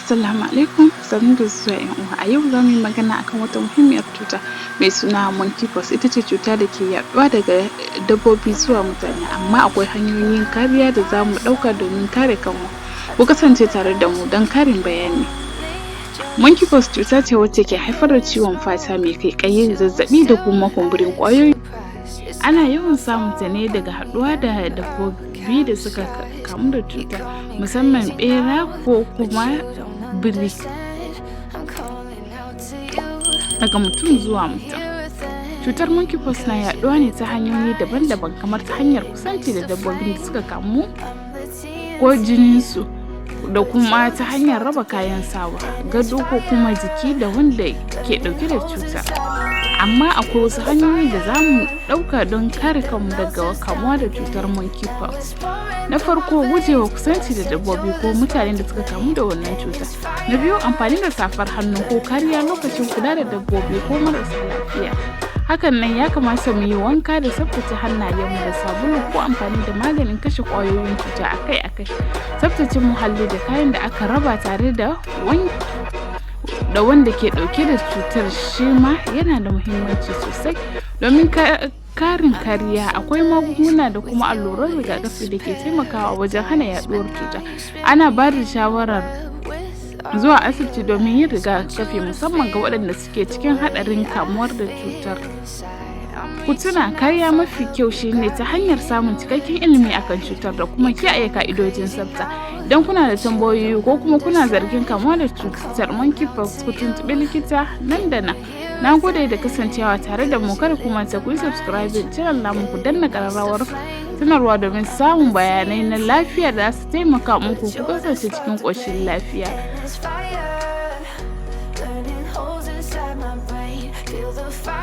Assalamu alaikum, sannu da zuwa ƴan uwa. A yau zamu yi magana akan wata muhimmiyar cuta mai suna monkey pox. Ita ce cuta da ke yaɗuwa daga dabbobi zuwa mutane, amma akwai hanyoyin kariya da zamu ɗauka domin kare kanmu. Ku kasance tare da mu don ƙarin bayani. Monkey pox cuta ce wacce ke haifar da ciwon fata mai ƙaiƙayi, zazzaɓi da kuma kumburin ƙwayoyi. Ana yawan samun ta ne daga haɗuwa da dabbobi da suka kamu da cutar, musamman ɓera ko kuma biri, daga mutum zuwa mutum. Cutar monkey pox na yaɗuwa ne ta hanyoyi daban-daban, kamar ta hanyar kusanci da dabbobin da suka kamu ko jininsu, da kuma ta hanyar raba kayan sawa, gado ko kuma jiki da wanda ke ɗauke da cutar. Amma akwai wasu hanyoyi da zamu ɗauka don kare kanmu daga kamuwa da cutar monkey pox. Na farko, gujewa kusanci da dabbobi ko mutanen da suka kamu da wannan cuta. Na biyu, amfani da safar hannu ko kariya lokacin kula da dabbobi ko marasa lafiya. Hakan nan ya kamata mu yi wanka da tsaftace hannayenmu da sabulu ko amfani da maganin kashe ƙwayoyin cuta akai-akai. Tsaftace muhalli da kayan da aka raba tare da da wanda ke ɗauke da cutar shi ma yana da muhimmanci sosai. Domin karin kariya, akwai magunguna da kuma alluran rigakafi da ke taimakawa wajen hana yaɗuwar cuta. Ana ba da shawarar zuwa asibiti domin yin rigakafi, musamman ga waɗanda suke cikin haɗarin kamuwar da cutar. Ku tuna, kariya mafi kyau shine ta hanyar samun cikakken ilimi akan cutar da kuma kiyaye ka'idojin tsafta. Idan kuna da tambayoyi ko kuma kuna zargin kamuwa da cutar monkey pox, ku tuntuɓi likita nan da nan. Na gode da kasancewa tare da mu. Kada ku manta ku yi subscribing channel namu, ku danna ƙararrawar sanarwa domin samun bayanai na lafiya da za su taimaka muku ku kasance cikin ƙoshin lafiya. Burning holes inside my brain. Feel the fire.